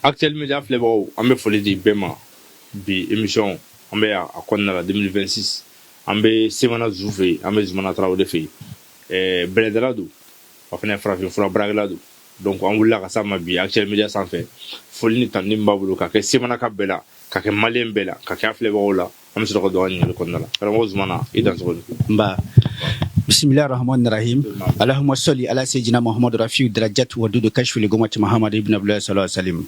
Actuel Media filɛbagaw, an bɛ foli di bɛɛ ma. Bi émission, an bɛ a kɔnɔna la 2026, an bɛ Semana Zu fɛ yen, an bɛ Zumana Tarawele fɛ yen. Bɛlɛdala don, a fana farafin fura baarakɛla don. Donc an wulila ka s'a ma bi Actuel Media sanfɛ. Foli ni tanuni min b'a bolo ka kɛ Semanaka bɛɛ la, ka kɛ Malien bɛɛ la, ka kɛ a filɛbagaw la, an bɛ sɔrɔ ka don an ɲininkali kɔnɔna la. Karamɔgɔ Zumana, i dansogo. Nba, bisimilahi rahmani rahim, allahumma salli ala sayyidina Muhammad rafiu darajat wadudu kashfil gumati Muhammad ibn Abdullah sallallahu alaihi wasallam.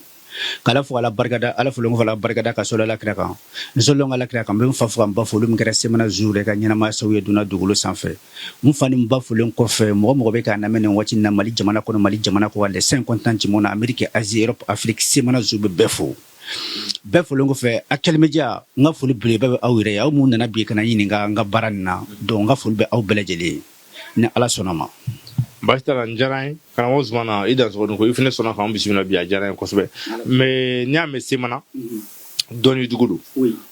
K'Ala fo, Ala barikada, Ala folo ko, Ala barikada, ka sɔrɔ Ala kira kan, n sɔlɔn Ala kira kan. N bɛ n fa fo ka n ba fo, olu min kɛra Semana Zu yɛrɛ ka ɲɛnamaya sababu ye donna dugukolo sanfɛ. N fa ni n ba folen kɔfɛ, mɔgɔ mɔgɔ bɛ k'a lamɛn nin waati in na, Mali jamana kɔnɔ, Mali jamana kɔ, les cinq continents du monde, Amérique, Asie, Europe, Afrique, Semana Zu bɛ bɛɛ fo. Bɛɛ folen kɔfɛ, Actuel Media, n ka foli belebeleba bɛ aw yɛrɛ ye, aw mun nana bi ka na ɲininka n ka baara nin na. Donc n ka foli bɛ aw bɛɛ lajɛlen ye, ni Ala sɔnna ma. Baasi t'a la, n diyara n ye. Karamɔgɔ Zumana, i dansogo ni ko, i fana sɔnna k'an bisimila bi, a diyara n ye kosɛbɛ. Mais n'i y'a mɛn Semana, dɔnni dugu don.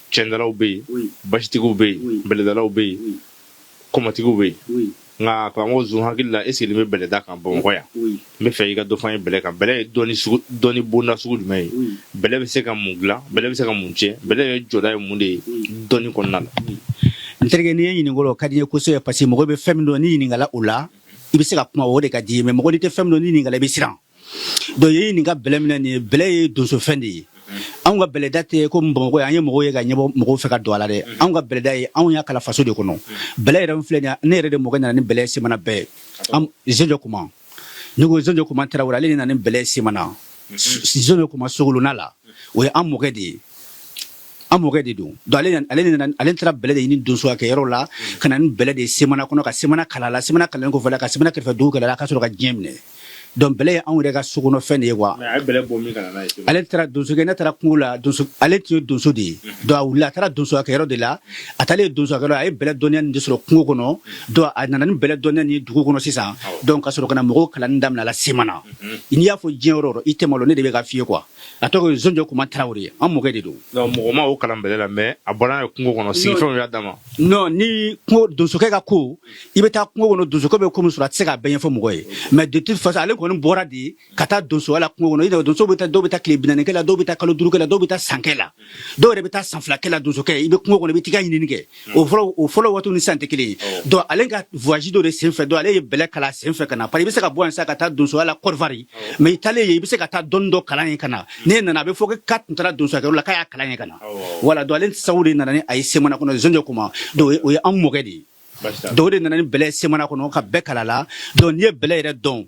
Cɛndalaw bɛ yen, basitigiw bɛ yen, bɛlɛdalaw bɛ yen, kɔmɔtigiw bɛ yen. Nka karamɔgɔ Zu, hakili la, e sigilen bɛ bɛlɛda kan Bamakɔ yan. N bɛ fɛ i ka dɔ fɔ an ye bɛlɛ kan. Bɛlɛ ye dɔnni sugu, dɔnni bonda sugu jumɛn ye? Bɛlɛ bɛ se ka mun dilan? Bɛlɛ bɛ se ka mun tiɲɛ? Bɛlɛ ye jɔda ye mun de ye dɔnni kɔnɔna la? N terikɛ, n'i ye ɲininka o la, o ka di n ye kosɛbɛ, parce que mɔgɔ bɛ fɛn min dɔn, n'i ɲininkala o la, i bɛ se ka kuma, o de ka di ye. Mais mɔgɔ n'i tɛ fɛn min dɔn, n'i ɲininkala, i bɛ siran. Donc i ye ɲininka bɛlɛ min na nin ye, bɛlɛ ye donsofɛn de ye. Anw ka bɛlɛda tɛ ko Bamakɔ yan, an ye mɔgɔw ye ka ɲɛbɔ mɔgɔw fɛ ka don a la dɛ. Anw ka bɛlɛda ye, anw y'a kalan faso de kɔnɔ. Bɛlɛ yɛrɛ min filɛ nin ye, ne yɛrɛ de mɔkɛ nana ni bɛlɛ ye Semana bɛɛ. Zenjɔ Kuma, ne ko Zenjɔ Kuma Tarawele, ale de nana ni bɛlɛ ye Semana. Zenjɔ Kuma Sogolona la, o ye an mɔkɛ de ye, an mɔkɛ de don. Donc ale taara bɛlɛ de ɲini donsoya kɛyɔrɔ la ka na ni bɛlɛ de ye Semana kɔnɔ, ka Semana kala la. Semana kalalen kɔfɛ la, ka Semana kɛrɛfɛ dugu kɛlɛ la, ka sɔrɔ ka diɲɛ minɛ. Donc bɛlɛ ye anw yɛrɛ ka sokɔnɔ fɛn de ye quoi. Mais a ye bɛlɛ bɔ min ka na n'a ye Semana? Ale taara donsokɛ, ne taara kungo la, donso, ale tun ye donso de ye. Donc a wulila, a taara donsoya kɛyɔrɔ de la. A taalen donsoya kɛyɔrɔ, a ye bɛlɛ dɔnniya nin de sɔrɔ kungo kɔnɔ. Donc a nana ni bɛlɛ dɔnniya nin ye dugu kɔnɔ sisan. Donc ka sɔrɔ ka na mɔgɔw kalanni daminɛ a la Semana. N'i y'a fɔ diɲɛ yɔrɔ o yɔrɔ, i tɛ malo, ne de bɛ ka f'i ye quoi. A tɔgɔ ye Zonjɔ Kuma Tarawele, an mɔkɛ de don. Donc mɔgɔ ma o kalan bɛlɛ la, mais a bɔra n'a ye kungo kɔnɔ, sigifɛnw y'a d'a ma. Non, ni kungo donsokɛ ka ko, i bɛ taa kungo kɔnɔ, donsokɛ bɛ ko min sɔrɔ, a tɛ se k'a bɛɛ ɲɛfɔ mɔgɔ ye. Mais de toute façon, ale kɔni bɔra de ka taa donsoya la kungo kɔnɔ. I n'a donso bɛ taa, dɔw bɛ taa tile 40 kɛ la, dɔw bɛ taa kalo 5 kɛ la, dɔw bɛ taa san kɛ la, dɔw yɛrɛ bɛ taa san 2 kɛ la. Donsokɛ, i bɛ kungo kɔnɔ, i bɛ t'i ka ɲinini kɛ. O fɔlɔ waatiw ni sisan tɛ kelen ye. Donc ale ka voyage dɔ de senfɛ, donc ale ye bɛlɛ kalan senfɛ ka na, parce que i bɛ se ka bɔ yan sisan ka taa donsoya la Côte d'Ivoire, mais i taalen yen, i bɛ se ka taa dɔnni dɔ kalan yen ka na. N'e nana, a bɛ fɔ k'a tun taara donsoya kɛyɔrɔ la, k'a y'a kalan yen ka na. Voilà, donc ale sababu de nana ni a ye Semana kɔnɔ, Zonjɔ Kuma. Donc o ye an mɔkɛ de ye. Donc o de nana ni bɛlɛ Semana kɔnɔ ka bɛɛ kala la. Donc n'i ye bɛlɛ yɛrɛ dɔn,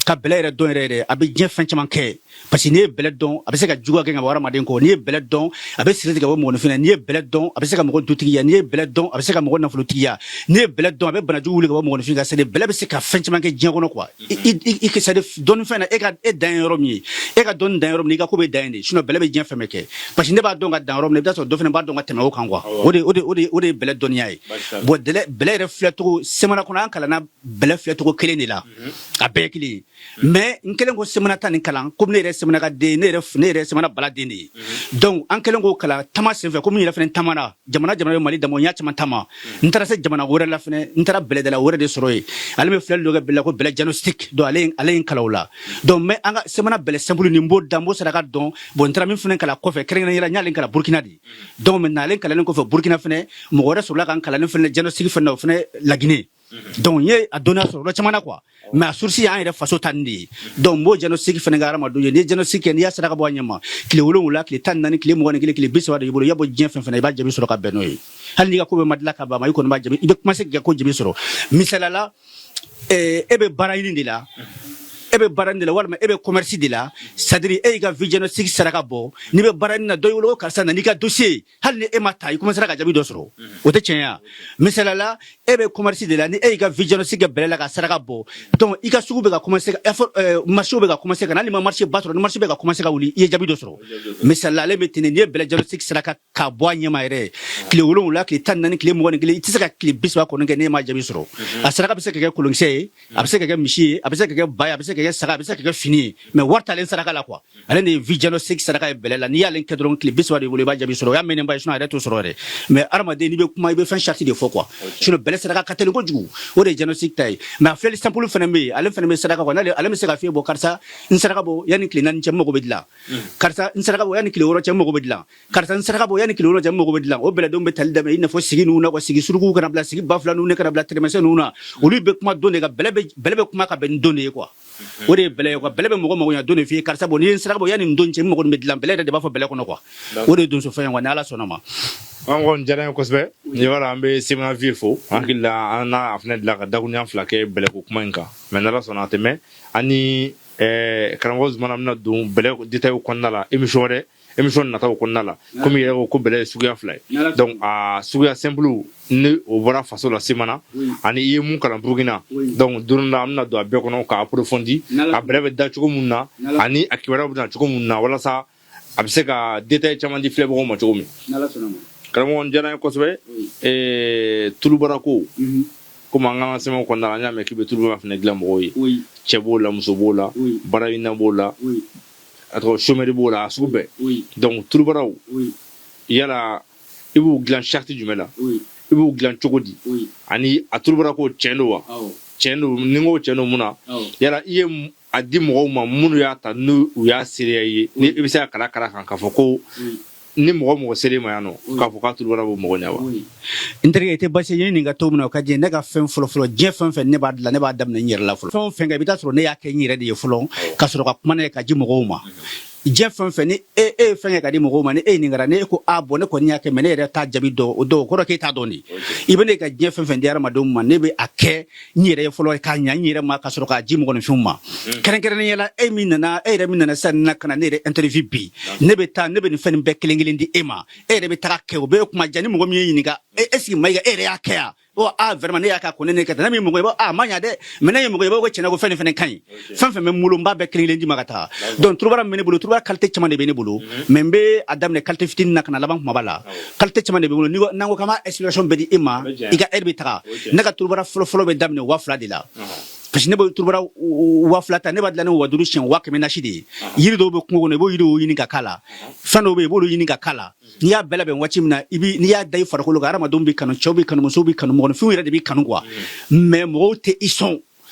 ka bɛlɛ yɛrɛ dɔn yɛrɛ yɛrɛ, a bɛ diɲɛ fɛn caman kɛ, parce que n'i ye bɛlɛ dɔn, a bɛ se ka juguya kɛ ka bɔ hadamaden kɔ. N'i ye bɛlɛ dɔn, a bɛ siri tigɛ ka bɔ mɔgɔninfin na. N'i ye bɛlɛ dɔn, a bɛ se ka mɔgɔ dutigiya. N'i ye bɛlɛ dɔn, a bɛ se ka mɔgɔ nafolotigiya. N'i ye bɛlɛ dɔn, a bɛ banajugu wuli ka bɔ mɔgɔninfin kan. C'est à dire, bɛlɛ bɛ se ka fɛn caman kɛ diɲɛ kɔnɔ quoi. I c'est à dire, dɔnni fɛn na, e ka e dan ye yɔrɔ min ye, e ka dɔnni dan yɔrɔ min, i ka ko bɛ dan yen de. Sinon bɛlɛ bɛ diɲɛ fɛn bɛɛ kɛ, parce que ne b'a dɔn ka dan yɔrɔ min na, i bɛ taa sɔrɔ dɔ fana b'a dɔn ka tɛmɛ o kan quoi. O de ye bɛlɛ dɔnniya ye. Bon, bɛlɛ yɛrɛ filɛcogo Semana kɔnɔ, an kalanna bɛlɛ filɛcogo kelen de la, a bɛɛ ye kelen ye. Mais n kɛlen ko Semana ta nin kalan, komi ne yɛrɛ Semana ka den, ne yɛrɛ Semana bala den de ye. Donc an kɛlen k'o kalan tama senfɛ, komi n yɛrɛ fɛnɛ tamana jamana jamana bɛ Mali dama, n y'a caman tama. N taara se jamana wɛrɛ la fɛnɛ, n taara bɛlɛdala wɛrɛ de sɔrɔ yen, ale bɛ filɛli dɔ kɛ bɛlɛ la ko bɛlɛ diagnostic. Donc ale ye n kalan o la. Donc mais an ka Semana bɛlɛ simple nin, n b'o da, n b'o saraka dɔn. Bon, n taara min fɛnɛ kalan kɔfɛ, kɛrɛnkɛrɛnnenya la, n y'ale kalan Burkina de. Donc maintenant, ale kalannen kɔfɛ Burkina fɛnɛ, mɔgɔ wɛrɛ sɔrɔla ka n kalan fɛnɛ diagnostic fɛnɛ na, o fɛnɛ Laginɛ. Donc n ye a dɔnniya sɔrɔ yɔrɔ caman na quoi, mais a source y'an yɛrɛ faso ta nin de ye. Donc n b'o diagnostic fɛnɛ kɛ hadamadenw ye. N'i ye diagnostic kɛ, n'i y'a saraka bɔ a ɲɛ ma, tile 7, tile 14, tile 21, tile 30 de b'i bolo, i y'a bɔ diɲɛ fɛn fɛn na, i b'a jaabi sɔrɔ ka bɛn n'o ye. Hali n'i ka ko bɛɛ ma dilan ka ban ma, i kɔni b'a jaabi, i bɛ commencer k'i ka ko jaabi sɔrɔ. Misaliya la, e bɛ baara ɲini de la, e bɛ baara de la, walima e bɛ commerce de la, c'est à dire e y'i ka vie diagnostic saraka bɔ, n'i bɛ baara ɲini na, dɔ y'i wele ko karisa, na n'i ka dossier. Hali ni e ma ta, i commencera ka jaabi dɔ sɔrɔ, o tɛ tiɲɛ ye wa? Misaliya la, e bɛ commerce de la, ni e y'i ka vie diagnostic kɛ bɛlɛ la ka saraka bɔ, donc i ka sugu bɛ ka commencer ka effort, marché bɛ ka commencer ka na, hali ni ma marché ba sɔrɔ, ni marché bɛ ka commencer ka wuli, i ye jaabi dɔ sɔrɔ. Misaliya la, ale bɛ ten de. N'i ye bɛlɛ diagnostic saraka ka bɔ a ɲɛma yɛrɛ, tile 7, tile 14, tile 21, i tɛ se ka tile 30 kɔni kɛ n'e ma jaabi sɔrɔ. A saraka bɛ se ka kɛ kolonkisɛ ye, a bɛ se ka kɛ misi ye, a bɛ se ka kɛ ba ye, a bɛ se ka ka kɛ saga, a bɛ se ka kɛ fini ye, mais wari t'ale saraka la quoi. Ale de ye vie diagnostic saraka ye bɛlɛ la. N'i y'ale kɛ dɔrɔn, tile 30 de bolo, i b'a jaabi sɔrɔ. O y'a mɛnnenba ye, sinon a yɛrɛ t'o sɔrɔ yɛrɛ. Mais hadamaden, n'i bɛ kuma, i bɛ fɛn charte de fɔ quoi. Sinon bɛlɛ saraka ka teli kojugu, o de ye diagnostic ta ye. Mais a filɛli simple fana bɛ yen, ale fana bɛ saraka quoi. N'ale ale bɛ se ka f'i ye, bon, karisa, n saraka bɔ yanni tile 4 cɛ, n mago bɛ dilan. Karisa, n saraka bɔ yanni tile 6 cɛ, n mago bɛ dilan. Karisa, n saraka bɔ yanni tile 6 cɛ, n mago bɛ dilan. O bɛlɛdenw bɛ tali daminɛ i n'a fɔ sigi ninnu na quoi, sigi surukuw kana bila, sigi ba fila ninnu ne kana bila, tɛrɛmɛsɛn ninnu na. Olu bɛ kuma don de kan. Bɛlɛ bɛ kuma ka bɛn ni don de ye quoi. O de ye bɛlɛ ye quoi. Bɛlɛ bɛ mɔgɔ mago ɲɛ don de f'i ye: karisa, bon, n'i ye n saraka bɔ yanni nin don cɛ, n mago nin bɛ dilan. Bɛlɛ yɛrɛ de b'a fɔ bɛlɛ kɔnɔ quoi. O de ye donso fɛn ye quoi, ni Ala sɔnna ma. An kɔni diyara n ye kosɛbɛ. Ni b'a an bɛ Semana Vie fo. An hakili la, an n'a a fana dilan ka dakuruɲa 2 kɛ bɛlɛko kuma in kan, mais n'Ala sɔnna, a tɛ mɛn, an ni karamɔgɔ Zumana bɛna don bɛlɛ détail kɔnɔna la émission wɛrɛ, émission nataw kɔnɔna la. Komi i yɛrɛ ko ko bɛlɛ ye suguya 2 ye, donc a suguya simple ni o bɔra faso la Semana, ani i ye mun kalan Burukina. Donc don dɔ la, an bɛna don a bɛɛ kɔnɔ k'a approfondi, a bɛlɛ bɛ da cogo mun na ani a kibaruyaw bɛ na cogo mun na, walasa a bɛ se ka détail caman di filɛbagaw ma cogo min. Karamɔgɔ, n diyara n ye kosɛbɛ. Tulubara ko, komi an ka sɛbɛnw kɔnɔna la, an y'a mɛn k'i bɛ tulubara fana dilan mɔgɔw ye. Cɛ b'o la, muso b'o la, baaraɲinina b'o la, a tɔgɔ chômeur b'o la, a sugu bɛɛ. Donc tulubaraw, yala i b'u dilan charte jumɛn la? I b'u dilan cogo di? Ani a tulubara ko, tiɲɛ don wa? Tiɲɛ don. Ni n ko tiɲɛ don, mun na? Yala i ye a di mɔgɔw ma minnu y'a ta, n'u u y'a seereya i ye, ni i bɛ se ka kala kara kan k'a fɔ ko ni mɔgɔ mɔgɔ sera ma yan nɔ, k'a fɔ k'a tulubara b'o mɔgɔ ɲɛ wa? N terikɛ, i tɛ basi ye nin ka to min na, o ka di ne ka fɛn fɔlɔ fɔlɔ. Diɲɛ fɛn fɛn ne b'a dilan, ne b'a daminɛ n yɛrɛ la fɔlɔ. Fɛn o fɛn kɛ, i bɛ taa sɔrɔ ne y'a kɛ n yɛrɛ de ye fɔlɔ, ka sɔrɔ ka kuma n'a ye ka di mɔgɔw ma. Diɲɛ fɛn fɛn, ni e ye fɛn kɛ ka di mɔgɔw ma, ni e ɲininkara, ni e ko a bɔn, ne kɔni y'a kɛ, mais ne yɛrɛ t'a jaabi dɔn, o dɔn, o kɔrɔ k'e t'a dɔn de. I bɛ ne ka diɲɛ fɛn fɛn di hadamadenw ma, ne bɛ a kɛ n yɛrɛ ye fɔlɔ, k'a ɲa n yɛrɛ ma, ka sɔrɔ k'a di mɔgɔninfinw ma. Kɛrɛnkɛrɛnnenya la, e min nana, e yɛrɛ min nana sisan na ka na ne yɛrɛ interview bi, ne bɛ taa, ne bɛ nin fɛn nin bɛɛ kelen kelen di e ma, e yɛrɛ bɛ taga kɛ. O bɛ kuma diya ni mɔgɔ min ye ɲininka: est ce que Mayiga, e yɛrɛ y'a kɛ yan? Oh, ah, vraiment, ne y'a kɛ ko ne ne kɛ tan. Ne min mɔgɔ ye, ah, ma ɲa dɛ, mais ne ye mɔgɔ ye, i b'a fɔ ko tiɲɛna, ko fɛn nin fɛnɛ ka ɲi. Fɛn fɛn bɛ n bolo, n b'a bɛɛ kelen kelen di ma ka taa. Donc turubara min bɛ ne bolo, turubara qualité caman de bɛ ne bolo, mais n bɛ a daminɛ qualité fitinin na ka na laban kumaba la. Qualité caman de bɛ n bolo. Ni ko n'an ko k'an b'a explication bɛɛ di e ma, i ka heure bɛ taga. Ne ka turubara fɔlɔ fɔlɔ bɛ daminɛ 2000 de la, parce que ne bɛ turubara 2000 ta, ne b'a dilan ni 5000 siɲɛ 100 000 nasi de ye. Yiri dɔw bɛ kungo kɔnɔ, i b'o yiriw ɲini ka k'a la. Fɛn dɔw bɛ yen, i b'olu ɲini ka k'a la. N'i y'a bɛɛ labɛn waati min na, i bi n'i y'a da i farikolo kan, hadamadenw b'i kanu, cɛw b'i kanu, musow b'i kanu, mɔgɔninfinw yɛrɛ de b'i kanu quoi. Mais mɔgɔw tɛ i sɔn.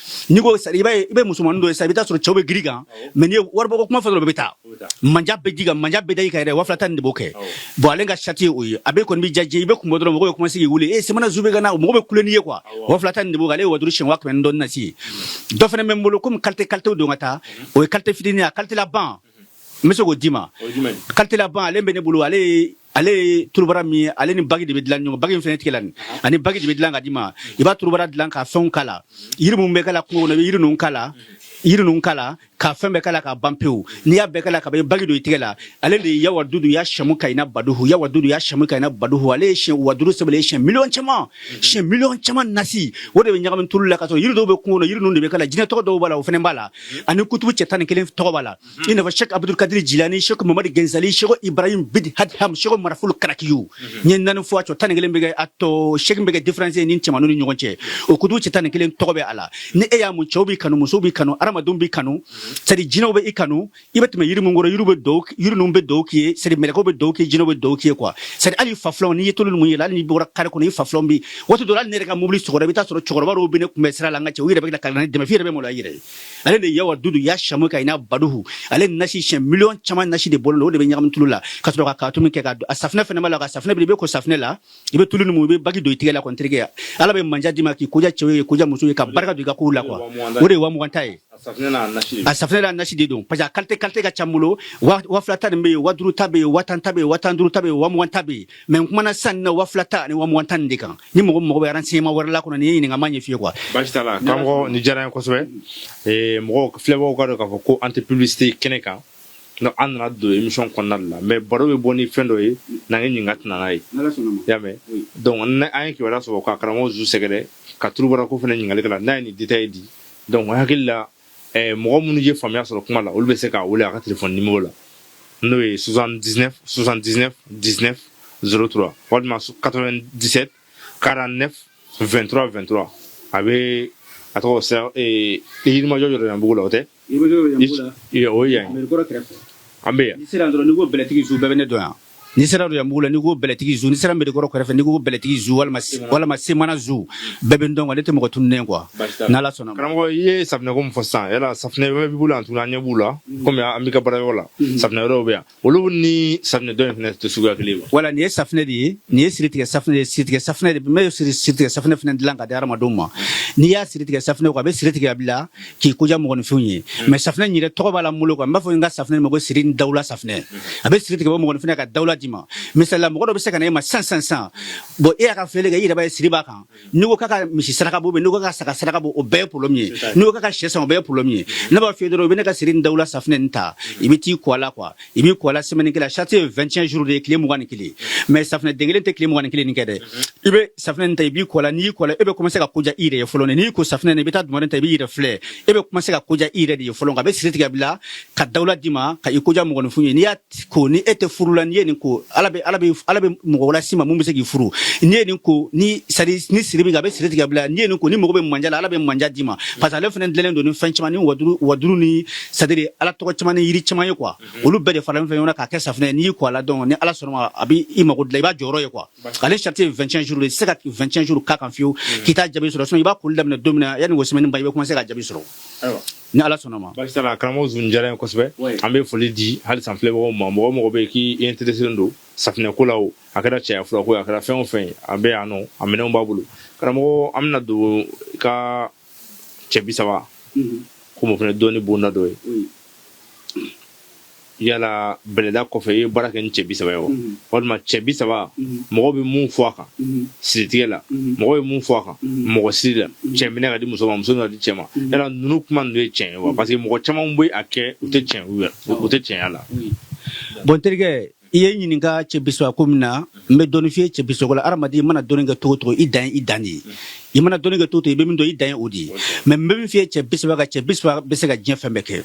N'i ko i b'a ye, i bɛ musomanin dɔ ye sisan, i bɛ taa sɔrɔ cɛw bɛ girin kan, mais n'i ye waribɔko kuma fɔ dɔrɔn, bɛɛ bɛ taa manja bɛ di kan, manja bɛ da i kan yɛrɛ. 2000 ta nin de b'o kɛ. Bon, ale ka charte ye o ye. A bɛ kɔni bɛ diya, i bɛ kun bɔ dɔrɔn, mɔgɔw bɛ commencer k'i wele: e Semana zu bɛ ka na, mɔgɔw bɛ kule n'i ye quoi. 2000 ta nin de b'o kɛ. Ale ye 5000 siɲɛ 100 000 ni dɔɔnin na si ye. Dɔ fana bɛ n bolo, komi qualité qualité don ka taa, o ye qualité fitinin ye. A qualité laban, n bɛ se k'o d'i ma. Qualité laban, ale bɛ ne bolo. Ale ye turubara min ye, ale ni bague de bɛ dilan ɲɔgɔn. Bague in fɛnɛ tigɛ la nin ani bague de bɛ dilan ka d'i ma. I b'a turubara dilan ka fɛnw k'a la, yiri mun bɛ k'a la kungo kɔnɔ, i bɛ yiri ninnu k'a la, yiri ninnu k'a la, ka fɛn bɛɛ k'a la ka ban pewu. N'i y'a bɛɛ k'a la ka ban, i bɛ bague don i tigɛ la. Ale de ye yawa dudu ya samu kayina baduhu, yawa dudu ya samu kayina baduhu. Ale ye siɲɛ 5000 sɛbɛn ye, siɲɛ miliyɔn caman, siɲɛ miliyɔn caman nasi, o de bɛ ɲagami tulu la. Ka sɔrɔ yiri dɔw bɛ kungo kɔnɔ, yiri ninnu de bɛ k'a la. Jinɛ tɔgɔ dɔw b'a la, o fɛnɛ b'a la, ani kutubu cɛ 11 tɔgɔ b'a la, i n'a fɔ Sheikh Abdul Kadir Jilani, Sheikh Mamadu Genzali, Sheikh Ibrahim Bid Hadham, Sheikh Marafulu Karakiyu. N ye naani fɔ, a cɔ 11 bɛ kɛ, a tɔ seegin bɛ kɛ différence ye ni cɛmanninw ni ɲɔgɔn cɛ. O kutubu cɛ 11 tɔgɔ bɛ a la. Ni e y'a mun, cɛw b'i kanu, musow b'i kanu, hadamadenw b'i kanu, c'est à dire jinɛw bɛ i kanu. I bɛ tɛmɛ yiri mun kɔrɔ, yiri bɛ duwawu, yiri ninnu bɛ duwawu k'i ye, c'est à dire mɛlɛkɛw bɛ duwawu k'i ye, jinɛw bɛ duwawu k'i ye quoi. C'est à dire hali fa filanw, n'i ye tulu ninnu yɛlɛ, hali n'i bɔra carré kɔnɔ, i fa filanw bi waati dɔ la, hali ne yɛrɛ ka mobili sɔgɔra, i bɛ taa sɔrɔ cɛkɔrɔba dɔw bɛ ne kunbɛn sira la, n ka cɛ, u yɛrɛ bɛ ka ne dɛmɛ f'i yɛrɛ bɛ maloya i yɛrɛ ye. Ale de yawa dudu ya samu ka ina baduhu. Ale nasi siɲɛ miliyɔn caman nasi de bɔlen don, o de bɛ ɲagami tulu la ka sɔrɔ ka kaatu min kɛ ka a safunɛ fɛnɛ b'a la. Ka safunɛ bɛ, i bɛ ko safunɛ la, i bɛ tulu ninnu, i bɛ bague don i tigɛ la kɔni. Terikɛ, Ala bɛ manja d'i ma k'i koja cɛw ye, koja muso ye, ka barika don i ka kow la quoi. O de ye 20 000 ta ye. A safunɛ n'a nasi de don, parce que a qualité qualité ka ca n bolo. 2000 ta nin bɛ yen, 5000 ta bɛ yen, 10 000 ta bɛ yen, 15 000 ta bɛ yen, 20 000 ta bɛ yen. Mais n kumana sisan nin na 2000 ta ani 20 000 ta nin de kan. Ni mɔgɔ mago bɛ renseignement wɛrɛ la kɔnɔ, n'i ye ɲininka, n b'a ɲɛf'i ye quoi. Baasi t'a la, karamɔgɔ, nin diyara n ye kosɛbɛ. Mɔgɔw filɛbagaw ka dɔn k'a fɔ ko an tɛ publicité kɛnɛ kan. Donc an nana don émission kɔnɔna de la, mais baro bɛ bɔ ni fɛn dɔ ye n'an ye ɲininka tɛna n'a ye, i y'a mɛn. Donc an ye kibaruya sɔrɔ ka karamɔgɔ zu sɛgɛrɛ ka turubara ko fana ɲininkali kɛ la, n'a ye nin détail di. Donc n hakili la, mɔgɔ minnu ye faamuya sɔrɔ kuma la, olu bɛ se k'a wele a ka téléphone numéro la, n'o ye 79 79 19 03 walima 97 49 23 23. A bɛ a tɔgɔ sera Yirimajɔ Yɔrɔjanbugu la, o tɛ. O ye yan an bɛ yan. N'i sera dɔrɔn, n'i ko Bɛlɛtigi zu, bɛɛ bɛ ne dɔn yan. N'i sera don Yanbugu la, n'i ko Bɛlɛtigi zu, n'i sera Mɛrikɔrɔ kɛrɛfɛ, n'i ko Bɛlɛtigi zu walima Semana zu, bɛɛ bɛ n dɔn quoi. Ne tɛ mɔgɔ tununnen quoi, n'Ala sɔnna ma. Karamɔgɔ, i ye safunɛko min fɔ sisan, yala safunɛ wɛrɛ b'i bolo yan tuguni? An ɲɛ b'u la komi an b'i ka baarayɔrɔ la, safunɛ wɛrɛw bɛ yan, olu ni safunɛ dɔ in fana tɛ suguya kelen ye wa? Wala, nin ye safunɛ de ye, nin ye siritigɛ safunɛ ye. Siritigɛ safunɛ de, n bɛ siritigɛ safunɛ fana dilan ka di hadamadenw ma. N'i y'a siritigɛ safunɛ ko, a bɛ siri tigɛ a bila k'i koja mɔgɔninfinw ye. Mais safunɛ in yɛrɛ tɔgɔ b'a la n bolo quoi. N b'a fɔ n ka safunɛ ma ko siri ni dawula safunɛ. A bɛ siri tigɛ bɔ mɔgɔninfin na ka dawula d'i ma. Misali la, mɔgɔ dɔ bɛ se ka na e ma sisan sisan sisan, bon, e y'a ka filɛli kɛ, i yɛrɛ b'a ye siri b'a kan. N'i ko k'a ka misi saraka bɔ, n'i ko k'a ka saga saraka bɔ, o bɛɛ ye problème ye. N'i ko k'a ka sɛ san, o bɛɛ ye problème ye. Ne b'a f'i ye dɔrɔn, i bɛ ne ka siri ni dawula safunɛ nin ta, i bɛ t'i ko a la quoi. I b'i ko a la semaine kelen, charte ye 21 jours de ye, tile 21. Mais safunɛ den kelen tɛ tile 21 nin kɛ dɛ. I bɛ safunɛ nin ta, i b'i ko a la. N'i y'i ko a la, e bɛ commencer ka koja i yɛrɛ ye fɔlɔ. N'i ko safunɛ nin, i bɛ taa dumuni ta, i b'i yɛrɛ filɛ, e bɛ commencer ka koja i yɛrɛ de ye fɔlɔ. A bɛ siri tigɛ bila ka dawula d'i ma ka i koja mɔgɔninfin ye. N'i y'a ko, ni e tɛ furu la, n'i ye nin ko, Ala bɛ mɔgɔ las'i ma mun bɛ se k'i furu. N'i ye nin ko, ni c'est à dire ni siri bɛ, a bɛ siri tigɛ bila. N'i ye nin ko, ni mago bɛ manja la, Ala bɛ manja d'i ma, parce que ale fana dilannen don ni fɛn caman, ni waduru waduru, ni c'est à dire Ala tɔgɔ caman, ni yiri caman ye quoi. Olu bɛɛ de faralen fɛn ɲɔgɔn na k'a kɛ safunɛ ye. N'i y'i ko a la donc, ni Ala sɔnna ma, a bɛ i mago dilan, i b'a jɔyɔrɔ ye quoi. Ale charte ye 21 jours de ye. I tɛ se ka 21 jours k'a kan fiyewu k'i t'a jaabi sɔrɔ. Sinon i b'a koli daminɛ don min na, yanni o semaine ban, i bɛ commencer ka jaabi sɔrɔ, ni Ala sɔnna ma. Baasi t'a la, karamɔgɔ Zun diyara n ye kosɛbɛ. An bɛ foli di hali san filɛbagaw ma. Mɔgɔ o mɔgɔ bɛ yen k'i intéressé don safunɛko la, o a kɛra cɛya furako ye, a kɛra fɛn o fɛn ye, a bɛ yan nɔ, a minɛnw b'a bolo. Karamɔgɔ, an bɛna don i ka cɛ 30 komi o fana dɔɔni bonda dɔ ye. Yala bɛlɛda kɔfɛ, i ye baara kɛ ni cɛ 30 ye wa, walima cɛ 30, mɔgɔ bɛ mun fɔ a kan siritigɛ la, mɔgɔ bɛ mun fɔ a kan mɔgɔ siri la, cɛ minɛ ka di muso ma, muso ka di cɛ ma, yala ninnu kuma ninnu ye tiɲɛ ye wa? Parce que mɔgɔ caman bɛ a kɛ, u tɛ tiɲɛ, u yɛrɛ u tɛ tiɲɛya la. Bon, terikɛ, i ye n ɲininka cɛ 30 ko min na, n bɛ dɔɔni f'i ye cɛ 30 ko la. Hadamaden, i mana dɔɔni kɛ cogo o cogo, i dan ye i dan de ye. I mana dɔɔni kɛ cogo o cogo, i bɛ min dɔn, i dan ye o de ye. Mais n bɛ min f'i ye cɛ 30 kan, cɛ 30 bɛ se ka diɲɛ fɛn bɛɛ kɛ,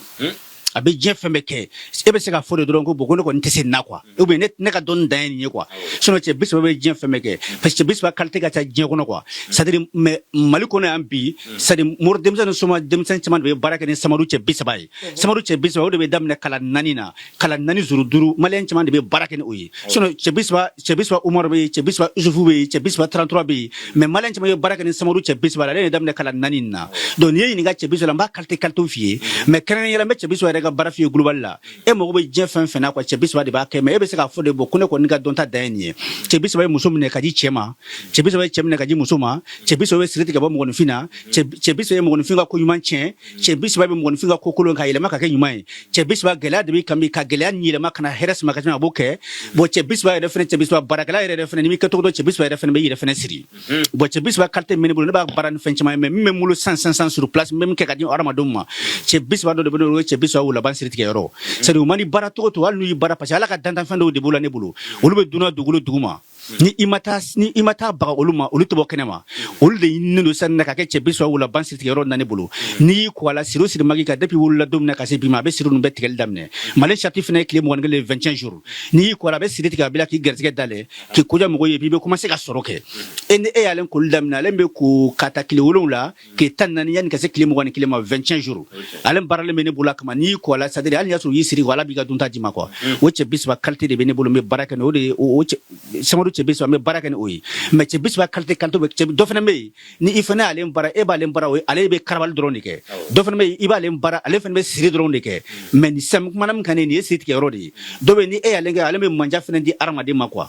a bɛ diɲɛ fɛn bɛɛ kɛ. E bɛ se ka fɔ de dɔrɔn ko bon, ko ne kɔni tɛ se nin na quoi, ou bien ne ka dɔnni dan ye nin ye quoi. Sinon cɛ 30 bɛ diɲɛ fɛn bɛɛ kɛ, parce que cɛ 30 qualité ka ca diɲɛ kɔnɔ quoi. C'est à dire, mais Mali kɔnɔ yan bi, c'est à dire mori denmisɛn ni soma denmisɛn caman de bɛ baara kɛ ni samadu cɛ 30 ye. Samadu cɛ 30, o de bɛ daminɛ kala naani na, kala naani zuru duuru. Maliyɛn caman de bɛ baara kɛ ni o ye. Sinon cɛ 30, cɛ 30 Umaru bɛ yen, cɛ 30 Yusufu bɛ yen, cɛ 30 33 bɛ yen, mais maliyɛn caman bɛ baara kɛ ni samadu cɛ 30 la, ale de daminɛ kala naani nin na. Donc n'i ye ɲininka cɛ 30 la, n b'a qualité f'i ye, mais kɛrɛnkɛrɛnnenya la, n bɛ cɛ 30 yɛrɛ ka baara f'i ye global la. E mago bɛ diɲɛ fɛn fɛn na quoi, cɛ 30 de b'a kɛ. Mais e bɛ se k'a fɔ de, bon, ko ne kɔni ka dɔnta dan ye nin ye. Cɛ 30 ye muso minɛ ka di cɛ ma, cɛ 30 ye cɛ minɛ ka di muso ma, cɛ 30 bɛ siri tigɛ bɔ mɔgɔninfin na, cɛ 30 ye mɔgɔninfin ka ko ɲuman tiɲɛ, cɛ 30 bɛ mɔgɔninfin ka ko kolon ka yɛlɛma ka kɛ ɲuman ye, cɛ 30 gɛlɛya de bɛ kan bi ka gɛlɛya nin yɛlɛma ka na hɛrɛ sama ka ca, a b'o kɛ. Bon, cɛ 30 yɛrɛ fɛnɛ, cɛ 30 baarakɛla yɛrɛ fɛnɛ, n'i m'i kɛcogo dɔn, cɛ 30 yɛrɛ fɛnɛ bɛ i yɛrɛ fɛnɛ siri. Bon, cɛ 30 qualité min bɛ ne bolo, ne b'a baara ni fɛn caman ye, mais min bɛ n bolo san san san sur place, n bɛ min kɛ ka di hadamadenw ma, cɛ 30 dɔ de bɛ ne bolo, o ye cɛ 30 laban siri tigɛ yɔrɔ. C'est à dire, u ma ni baara cogo to, hali n'u y'i baara, parce que Ala ka dantanfɛn dɔw de b'o la ne bolo, olu bɛ dunan dugukolo duguma. Ni i ma taa baga olu ma, olu tɛ bɔ kɛnɛ ma. Olu de ɲininen don sisan ka kɛ cɛ 30 laban siri tigɛ yɔrɔ na ne bolo. N'i y'i ko a la, siri o siri magi kan, depuis wolola don min na ka se bi ma, a bɛ siri ninnu bɛɛ tigɛli daminɛ. Mali charte fana ye tile 21, 21 jours. N'i y'i ko a la, a bɛ siri tigɛ a bila k'i garisɛgɛ dayɛlɛ, k'i koja mɔgɔw ye, i bɛ commencer ka sɔrɔ kɛ. E ni e y'ale koli daminɛ, ale bɛ ko ka ta tile 7, tile 14, yanni ka se tile 21 ma, 21 jours, ale baaralen bɛ ne bolo a kama. N'i y'i ko a la, c'est à dire hali n'i y'a sɔrɔ u y'i siri ko, Ala b'i ka dunta d'i ma quoi. O cɛ 30 qualité de bɛ ne bolo, n bɛ baara kɛ n'o de ye. O cɛ samadu cɛ 30, n bɛ baara kɛ ni o ye. Mais cɛ 30 qualité bɛ cɛ dɔ fana bɛ yen, ni i fana y'ale baara, e b'ale baara, o ye ale bɛ karabali dɔrɔn de kɛ. Dɔ fana bɛ yen, i b'ale baara, ale fana bɛ siri dɔrɔn de kɛ. Mais nin sisan kumana min kan, nin ye siri tigɛ yɔrɔ de ye. Dɔ bɛ yen, ni e y'ale kɛ, ale bɛ manja fana di hadamaden ma quoi.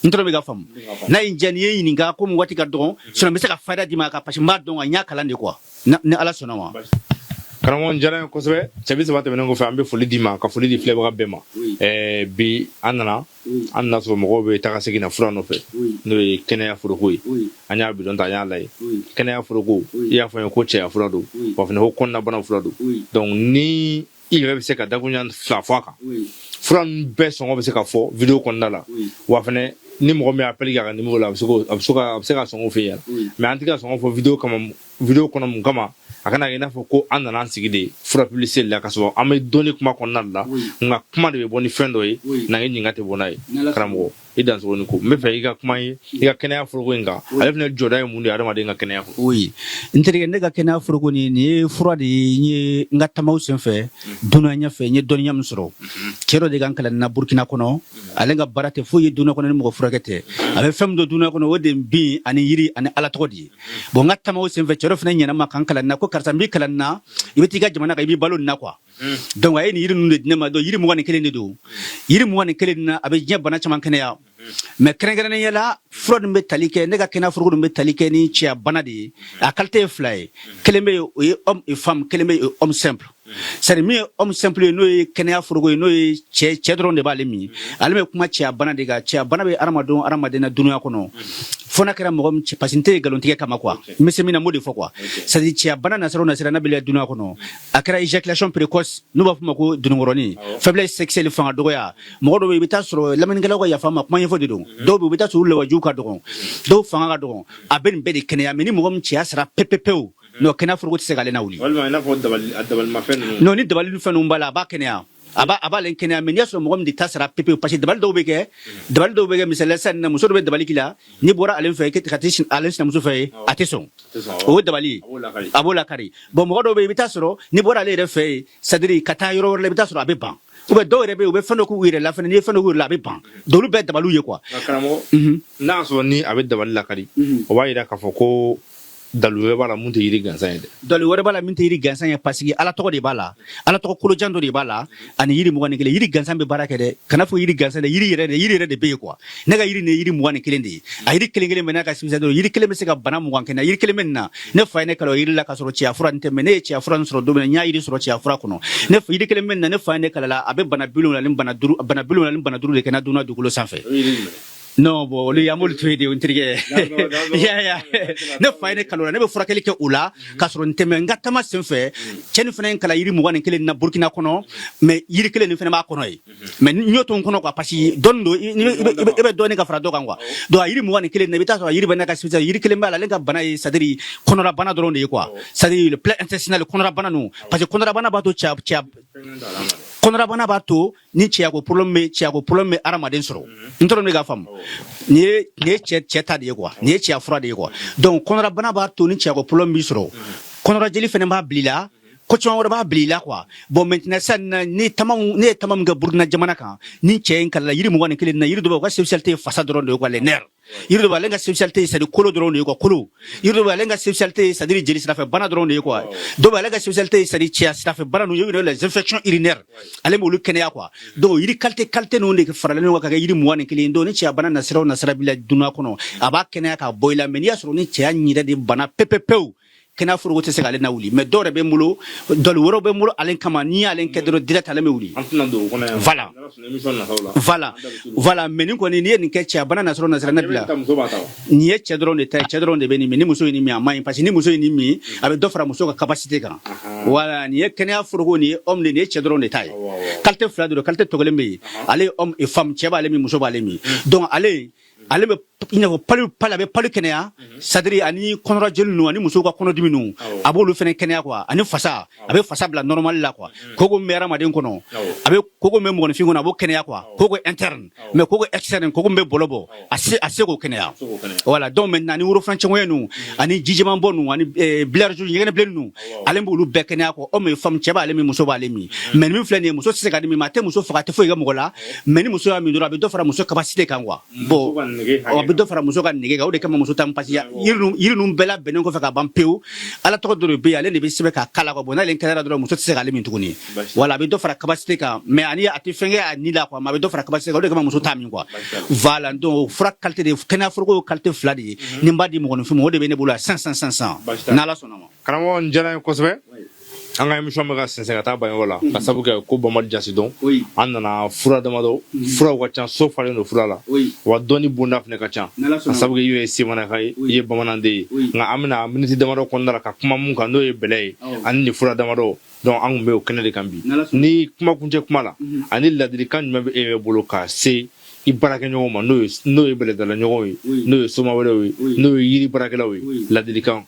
N tɔrɔ bɛ ka faamu n'a ye n diya, n'i ye ɲininka, komi waati ka dɔgɔn, sinon n bɛ se ka fayida d'i ma ka, parce que n b'a dɔn, n y'a kalan de quoi, ni Ala sɔnna ma. Karamɔgɔ, diyara n ye kosɛbɛ. Cɛ 30 tɛmɛnen kɔfɛ, an bɛ foli d'i ma, ka foli di filɛbaga bɛɛ ma. Bi an nana sɔrɔ mɔgɔw bɛ taga segin na fura nɔfɛ, n'o ye kɛnɛya foroko ye. An y'a bidɔn ta, an y'a lajɛ. Kɛnɛya foroko, i y'a fɔ n ye ko cɛya fura don, wa fana ko kɔnɔnabana fura don. Donc ni i yɛrɛ bɛ se ka dakuruɲa fila fɔ a kan, fura ninnu bɛɛ sɔngɔ bɛ se ka fɔ vidéo kɔnɔna la wa fana, ni mɔgɔ min y'a appel kɛ a ka numéro la, a bɛ se ka sɔngɔ f'e ɲɛna. Mais an tɛ ka sɔngɔ fɔ vidéo kama, vidéo kɔnɔ mun kama? A kana kɛ i n'a fɔ ko an nana an sigi de fura publicité la, ka sɔrɔ an bɛ dɔnni kuma kɔnɔna de la. Nka kuma de bɛ bɔ ni fɛn dɔ ye, n'an ye ɲininka tɛ bɔ n'a ye, karamɔgɔ. I dansogo ni ko. N bɛ fɛ i ka kuma ye i ka kɛnɛya foroko in kan. Ale fana jɔda ye mun de ye adamaden ka kɛnɛya ko? Oui, n terikɛ, ne ka kɛnɛya foroko nin ye fura de ye. N ye n ka tamaw senfɛ dunuya ɲɛfɛ, n ye dɔnniya min sɔrɔ, cɛ dɔ de ka n kalan na Burukina kɔnɔ. Ale ka baara tɛ foyi ye dunuya kɔnɔ ni mɔgɔ furakɛ tɛ. A bɛ fɛn min dɔn dunuya kɔnɔ, o de ye bin ani yiri ani Ala tɔgɔ de ye. Bon, n ka tamaw senfɛ, cɛ dɔ fana ɲɛna ma ka n kalan na ko karisa, n b'i kalan na, i bɛ t'i ka jamana kan, i b'i balo nin na quoi. Donc a ye nin yiri ninnu de di ne ma. Donc yiri 21 de don. Yiri 21 nin na, a bɛ diɲɛ bana caman kɛnɛya, mais kɛrɛnkɛrɛnnenya la, fura nin bɛ tali kɛ, ne ka kɛnɛya foroko nin bɛ tali kɛ ni cɛya bana de ye. A qualité ye fila ye: kelen bɛ yen, o ye homme et femme, kelen bɛ yen, o ye homme simple. C'est à dire, min ye homme simple ye, n'o ye kɛnɛya foroko ye, n'o ye cɛ cɛ dɔrɔn de b'ale min, ale bɛ kuma cɛya bana de kan. Cɛya bana bɛ hadamaden hadamaden na dunuya kɔnɔ, fo n'a kɛra mɔgɔ min cɛ, parce que n tɛ nkalontigɛ kama quoi, n bɛ se min na, n b'o de fɔ quoi. C'est à dire, cɛya bana nasira o nasira n'a bɛ dunuya kɔnɔ, a kɛra éjaculation précoce, n'u b'a fɔ ma ko dununkɔrɔnin, faiblesse sexuelle, fanga dɔgɔya. Mɔgɔ dɔw bɛ yen, i bɛ taa sɔrɔ, lamɛnnikɛlaw ka yafa n ma, kuma ɲɛfɔ de don, dɔw bɛ yen, u bɛ taa sɔrɔ u lawajiw ka dɔgɔn, dɔw fanga ka dɔgɔn. A bɛ nin bɛɛ de kɛnɛya. Mais ni mɔgɔ min cɛya sara pepepewu, non, kɛnɛya foroko tɛ se k'ale lawuli. Walima i n'a fɔ dabali, a dabalimafɛn ninnu. Non, ni dabali ni fɛn ninnu b'a la, a b'a kɛnɛya, a b'ale kɛnɛya. Mais n'i y'a sɔrɔ mɔgɔ min de ta sara pepewu, parce que dabali dɔw bɛ kɛ, misaliya sisan nin na, muso dɔ bɛ dabali k'i la, n'i bɔra ale fɛ ka taa ale sinamuso fɛ yen, a tɛ sɔn. O ye dabali ye, a b'o lakari. Bon, mɔgɔ dɔw bɛ yen, i bɛ taa sɔrɔ n'i bɔra ale yɛrɛ fɛ yen, c'est à dire ka taa yɔrɔ wɛrɛ la, i bɛ taa sɔrɔ a bɛ ban. Ou bien dɔw yɛrɛ bɛ yen, u bɛ fɛn dɔ k'u yɛrɛ la fɛnɛ, n'i ye fɛn dɔ k'u yɛrɛ la, a bɛ ban. Donc olu bɛɛ dabaliw ye quoi. Nka karamɔgɔ, n'a y'a sɔrɔ ni a bɛ dabali lakari, o b'a yira k'a fɔ ko dalu wɛrɛ b'a la mun tɛ yiri gansan ye dɛ. Dalu wɛrɛ b'a la min tɛ yiri gansan ye, parce que Ala tɔgɔ de b'a la, Ala tɔgɔ kolojan dɔ de b'a la, ani yiri 21. Yiri gansan bɛ baara kɛ dɛ, kana fɔ yiri gansan dɛ, yiri yɛrɛ de, yiri yɛrɛ de bɛ yen quoi. Ne ka yiri nin ye yiri 21 de ye. A yiri kelen kelen bɛ n'a ka spécialité. Yiri kelen bɛ se ka bana 20 kɛnɛya. Yiri kelen bɛ nin na, ne fa ye ne kalan o yiri la k'a sɔrɔ cɛya fura nin tɛ, mais ne ye cɛya fura nin sɔrɔ don min na, n y'a yiri sɔrɔ cɛya fura kɔnɔ. Ne fa yiri kelen bɛ nin na, ne fa ye ne kalan la, a bɛ bana 75, bana 5, bana 75 de kɛnɛya dunuya dugukolo sanfɛ. Non, bon, olu an b'olu to yen de, n terikɛ. Ya ne fa ye ne kalan o la, ne bɛ furakɛli kɛ o la k'a sɔrɔ n tɛ. Mɛ n ka taama sen fɛ, cɛ nin fana ye n kalan yiri 21 na Burukina kɔnɔ, mais yiri kelen nin fana b'a kɔnɔ yen. Mais n y'o to n kɔnɔ quoi, parce que dɔɔni don, i bɛ dɔɔnin ka fara dɔ kan quoi. Donc a yiri 21 na, i bɛ taa sɔrɔ a yiri bɛ n'a ka spécialité. Yiri kelen b'a la, ale ka bana ye, c'est à dire kɔnɔra bana dɔrɔn de ye quoi, c'est à dire le plaie intestinale, kɔnɔra bana ninnu, parce que kɔnɔra bana b'a to cɛ cɛ kɔnɔra bana b'a to ni cɛyako problème bɛ, cɛyako problème bɛ hadamaden sɔrɔ. N tɔrɔ ne ka faamu, nin ye cɛ cɛ ta de ye quoi, nin ye cɛya fura de ye quoi. Donc kɔnɔra bana b'a to ni cɛyako problème b'i sɔrɔ, kɔnɔra jeli fɛnɛ b'a bila i la, ko caman wɛrɛ b'a bila i la quoi. Bon, maintenant sisan na, ni tama ne ye tama min kɛ Burukina jamana kan, ni cɛ in kalala yiri 21 na, yiri dɔ bɛ yen, o ka spécialité ye fasa dɔrɔn de ye quoi, les nerfs. Yiri dɔ bɛ, ale ka spécialité ye, c'est à dire kolo dɔrɔn de ye quoi, kolo. Yiri dɔ bɛ, ale ka spécialité ye, c'est à dire jeli sirafɛ bana dɔrɔn de ye quoi. Dɔ bɛ, ale ka spécialité ye, c'est à dire cɛya sirafɛ bana ninnu ye, les infections urinaires, ale b'olu kɛnɛya quoi. Donc yiri qualité qualité ninnu de faralen ɲɔgɔn kan ka kɛ yiri 21. Donc ni cɛya bana nasira o nasira b'i la dunuya kɔnɔ, a b'a kɛnɛya k'a bɔ i la. Mais n'i y'a sɔrɔ ni cɛya yɛrɛ de bana pepepewu, kɛnɛya foroko tɛ se k'ale lawuli. Mais dɔw yɛrɛ bɛ n bolo, dɔli wɛrɛw bɛ n bolo ale kama, n'i y'ale kɛ dɔrɔn direct, ale bɛ wuli. An tɛna don o kɔnɔ yan. Voilà. N'Ala sɔnna, émission nataw la. Voilà, mais nin kɔni, n'i ye nin kɛ, cɛya bana nasɔrɔ nasira ne bila. Muso b'a ta wa? Nin ye cɛ dɔrɔn de ta ye, cɛ dɔrɔn de bɛ nin min. Ni muso ye nin min, a man ɲi, parce que ni muso ye nin min, a bɛ dɔ fara muso ka capacité kan. Voilà, nin ye kɛnɛya foroko, nin ye homme de, nin ye cɛ dɔrɔn de ta ye. Qualité fila de don, qualité tɔ kelen bɛ yen, ale ye homme et femme, cɛ b'ale min, muso b'ale min. Donc ale bɛ i n'a fɔ palu palu, a bɛ palu kɛnɛya, c'est à dire ani kɔnɔra jeli ninnu ani musow ka kɔnɔdimi ninnu, a b'olu fɛnɛ kɛnɛya quoi. Ani fasa, a bɛ fasa bila normal la quoi. Koko min bɛ hadamaden kɔnɔ, a bɛ koko min bɛ mɔgɔninfin kɔnɔ, a b'o kɛnɛya quoi, koko interne. Mais koko externe, koko min bɛ bɔlɔ bɔ, a se k'o kɛnɛya. Voilà, donc maintenant ani worofurancɛŋɔɲɛ ninnu ani jijɛman bɔ ninnu ani bilharziose, ɲɛgɛnɛ bilenni ninnu, ale b'olu bɛɛ kɛnɛya quoi. Homme et femme, cɛ b'ale min, muso b'ale min. Mais min filɛ nin ye, muso tɛ se ka nin min, a tɛ muso faga, a tɛ foyi kɛ mɔgɔ la. Mais ni muso y'a min dɔrɔn, a bɛ dɔ fara muso capacité kan quoi. Bon, a bɛ dɔ fara muso ka nege kan. O de kama muso ta, parce que yiri ninnu bɛɛ labɛnnen kɔfɛ ka ban pewu, Ala tɔgɔ dɔ de bɛ yen, ale de bɛ sɛbɛn k'a kala quoi. Bon, n'ale kɛnɛyara dɔrɔn, muso tɛ se k'ale min tuguni. Voilà, a bɛ dɔ fara capacité kan, mais ani a tɛ fɛn kɛ a ni la quoi, mais a bɛ dɔ fara capacité kan. O de kama muso t'a min quoi. Voilà, donc fura qualité de, kɛnɛya foroko ye qualité fila de ye. Ni n b'a di mɔgɔninfin ma, o de bɛ ne bolo yan 100 100 100 100, n'Ala sɔnna ma. Karamɔgɔ, n diyara n ye kosɛbɛ. An ka émission bɛ ka sɛnsɛn ka taa banyɔrɔ la, ka sabu kɛ ko banbali jasi dɔn. An nana fura damadɔ, furaw ka ca, so falen don fura la wa, dɔnni bonda fana ka ca, ka sabu kɛ i ye semanaka ye, i ye bamananden ye. Nka an bɛna miniti damadɔ kɔnɔna la ka kuma mun kan, n'o ye bɛlɛ ye ani nin fura damadɔ. Donc an kun bɛ o kɛnɛ de kan bi. Ni kuma kuncɛ kuma la, ani ladilikan jumɛn bɛ e yɛrɛ bolo ka se I baarakɛɲɔgɔn ma, n'o ye bɛlɛdala ɲɔgɔnw ye, n'o ye soma wɛrɛw ye, n'o ye yiri baarakɛlaw ye, ladilikan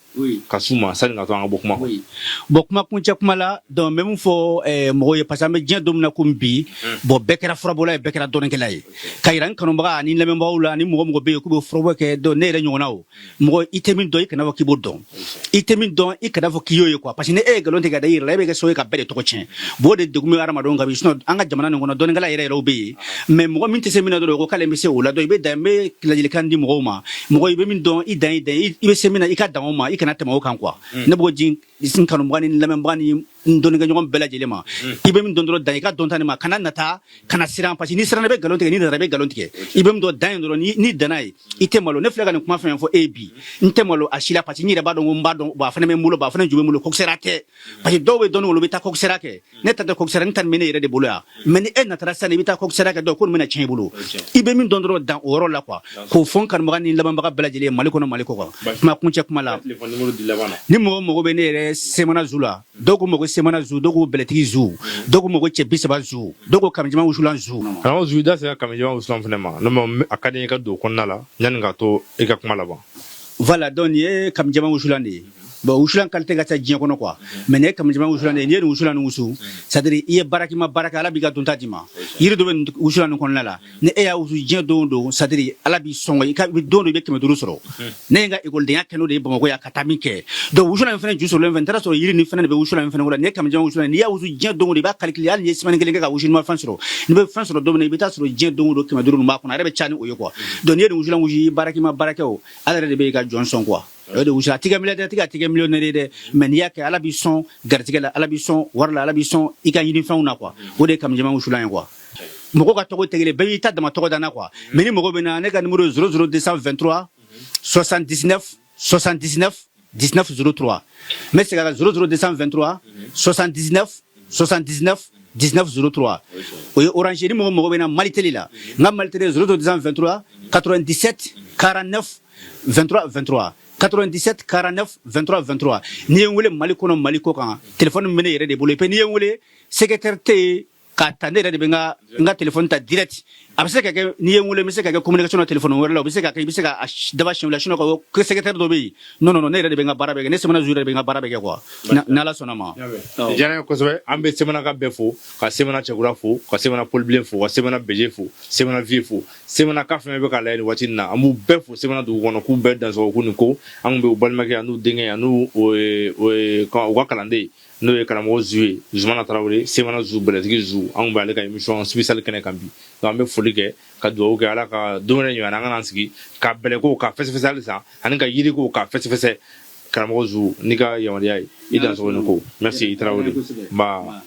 ka s'u ma sani ka to an ka bɔ kuma kɔnɔ. Bon, kuma kuncɛ kuma la, donc n bɛ mun fɔ mɔgɔw ye? Parce que an bɛ diɲɛ don min na komi bi, bon, bɛɛ kɛra furabɔla ye, bɛɛ kɛra dɔnnikɛla ye. Ka yira n kanubaga ani lamɛnbagaw la, ani mɔgɔ mɔgɔ bɛ yen k'u bɛ furabɔ kɛ, donc ne yɛrɛ ɲɔgɔnna, o mɔgɔ, i tɛ min dɔn, i kana fɔ k'i b'o dɔn. I tɛ min dɔn, i kana fɔ k'i y'o ye quoi. Parce que ni e ye nkalon tigɛ ka da i yɛrɛ la, e bɛ kɛ sababu ye ka bɛɛ de tɔgɔ tiɲɛ. Bon, o de degun bɛ hadamadenw kan bi. Sinon an ka jamana nin kɔnɔ, dɔnnikɛla yɛrɛ yɛrɛw bɛ yen, mais mɔgɔ min tɛ se min na dɔrɔn, o ko k'ale bɛ se o la. Donc i bɛ dan, n bɛ ladilikan di mɔgɔw ma: mɔgɔ, i bɛ min dɔn, i dan, i dan, i bɛ se min na, i ka dan o ma, i kana tɛmɛ o kan quoi. Ne b'o di n kanubaga ni n lamɛnbaga ni n dɔnnikɛɲɔgɔn bɛɛ lajɛlen ma: i bɛ min dɔn dɔrɔn, dan i ka dɔn ta nin ma, kana nata, kana siran. Parce que n'i siranna, i bɛ nkalon tigɛ. N'i nana, i bɛ nkalon tigɛ. I bɛ min dɔn, dan yen dɔrɔn. N'i danna ye, i tɛ malo. Ne filɛ ka nin kuma fɛn fɛn fɔ e ye bi, n tɛ malo a si la, parce que n yɛrɛ b'a dɔn ko n b'a dɔn. Bon, a fana bɛ n bolo, bon, a fana ju bɛ n bolo. Kɔkisɛra tɛ, parce que dɔw bɛ dɔnni, olu bɛ taa kɔkisɛra kɛ. Ne ta tɛ kɔkisɛra, n ta nin bɛ ne yɛrɛ de bolo yan. Mais ni e natara sisan, i bɛ taa kɔkisɛra kɛ, dɔw ko nin bɛna tiɲɛ i bolo. I bɛ min dɔn dɔrɔn, dan o yɔrɔ la quoi. K'o fɔ n kanubaga ni n lamɛnbaga bɛɛ lajɛlen ye, Mali kɔnɔ, Mali kɔ kan. Kuma kuncɛ kuma la, Téléphone numéro di laban na. ni mɔgɔ mago bɛ ne yɛrɛ Semana Zu la, dɔw ko mago Semana Zu, dɔw ko bɛlɛtigi zu, dɔw ko mago cɛ 30 zu, dɔw ko kamijama wusulan zu. Karamɔgɔ Zu, i da sera kamijama wusulan fɛnɛ ma. N'o ma, a ka di n ye ka don o kɔnɔna la yanni ka to i ka kuma laban. Voilà, donc nin ye kamijama wusulan de ye. Bon, wusulan qualité ka ca diɲɛ kɔnɔ quoi, mais nin ye kamijama wusulan de ye. N'i ye nin wusulan nin wusu, c'est à dire i ye baara kɛ, i ma baara kɛ, Ala b'i ka donta d'i ma. Yiri dɔ bɛ nin wusulan nin kɔnɔna la, ni e y'a wusu, diɲɛ don o don, c'est à dire Ala b'i sɔn, i ka don o don i bɛ 500 sɔrɔ. Ne ye n ka ekɔlidenya kɛ n'o de ye Bamakɔ yan ka taa min kɛ. Donc wusulan in fɛnɛ ju sɔrɔlen fɛnɛ, n taara sɔrɔ yiri nin fɛnɛ de bɛ wusulan in fɛnɛ kɔnɔ. Nin ye kamijama wusulan ye. N'i y'a wusu, diɲɛ don o don, i b'a calculer, hali n'i ye semaine kelen kɛ ka wusu, n'i ma fɛn sɔrɔ, n'i bɛ fɛn sɔrɔ don min na, i bɛ taa sɔrɔ diɲɛ don o don 500 nin b'a kɔnɔ, a yɛrɛ bɛ ca ni o ye quoi. Donc n'i ye nin wusulan wusu, i baara kɛ, i ma baara kɛ, o Ala yɛrɛ de bɛ i ka jɔn sɔn quoi. O de wusu, a ti kɛ milliardaire, a ti ka ti kɛ millionnaire ye dɛ, mais n'i y'a kɛ, Ala b'i sɔn garijɛgɛ la, Ala b'i sɔn wari la, Ala b'i sɔn i ka ɲinifɛnw na quoi. O de ye kamijama wusulan ye quoi. Mɔgɔw ka tɔgɔ tɛ kelen, bɛɛ b'i ta dama tɔgɔ da n na quoi. Mais ni mɔgɔ bɛ na, ne ka numéro ye 00 223 79 79 19 03. N bɛ segin a kan: 00 223 79 79 19 03. O ye Orange. Ni mɔgɔ mɔgɔ bɛ na Malitel la, n ka Malitel ye 00 223 97 49 23 23, 97 49 23 23. N'i ye n wele Mali kɔnɔ, Mali kɔ kan, téléphone bɛ ne yɛrɛ de bolo. Et puis n'i ye n wele, secrétaire tɛ yen k'a ta, ne yɛrɛ de bɛ n ka téléphone ta direct. A bɛ se ka kɛ, n'i ye n wele, n bɛ se ka kɛ communication na téléphone wɛrɛ la. O bɛ se ka kɛ, i bɛ se ka a daba siɲɛ wɛrɛ, sinon ka secrétaire dɔ bɛ yen. Non, non, non, ne yɛrɛ de bɛ n ka baara bɛɛ kɛ. Ne Semana Zu yɛrɛ de bɛ n ka baara bɛɛ kɛ quoi, n'Ala sɔnna ma. Nin diyara n ye kosɛbɛ. An bɛ Semanaka bɛɛ fo, ka Semana Cɛkura fo, ka Semana Polibilen fo, ka Semana Beje fo, Semana Vie fo, Semanaka fɛn fɛn bɛ k'a lajɛ nin waati in na, an b'u bɛɛ fo Semana dugu kɔnɔ, k'u bɛɛ dansɔgɔ k'u ni ko. An kun bɛ u balimakɛ an'u denkɛ an'u u ka kalanden, n'o ye karamɔgɔ Zu ye, Zumana Tarawele, Semana Zu, bɛlɛtigi Zu. An kun bɛ ale ka émission spéciale kɛnɛ kan bi. Donc an bɛ foli kɛ ka dugawu kɛ, Ala ka don wɛrɛ ɲɔgɔn na, an ka n'an sigi ka bɛlɛko ka fɛsɛfɛsɛ halisa, ani ka yiriko ka fɛsɛfɛsɛ. Karamɔgɔ Zu, n'i ka yamaruya ye, i dansɔgɔ ni ko. Merci, i Tarawele ba.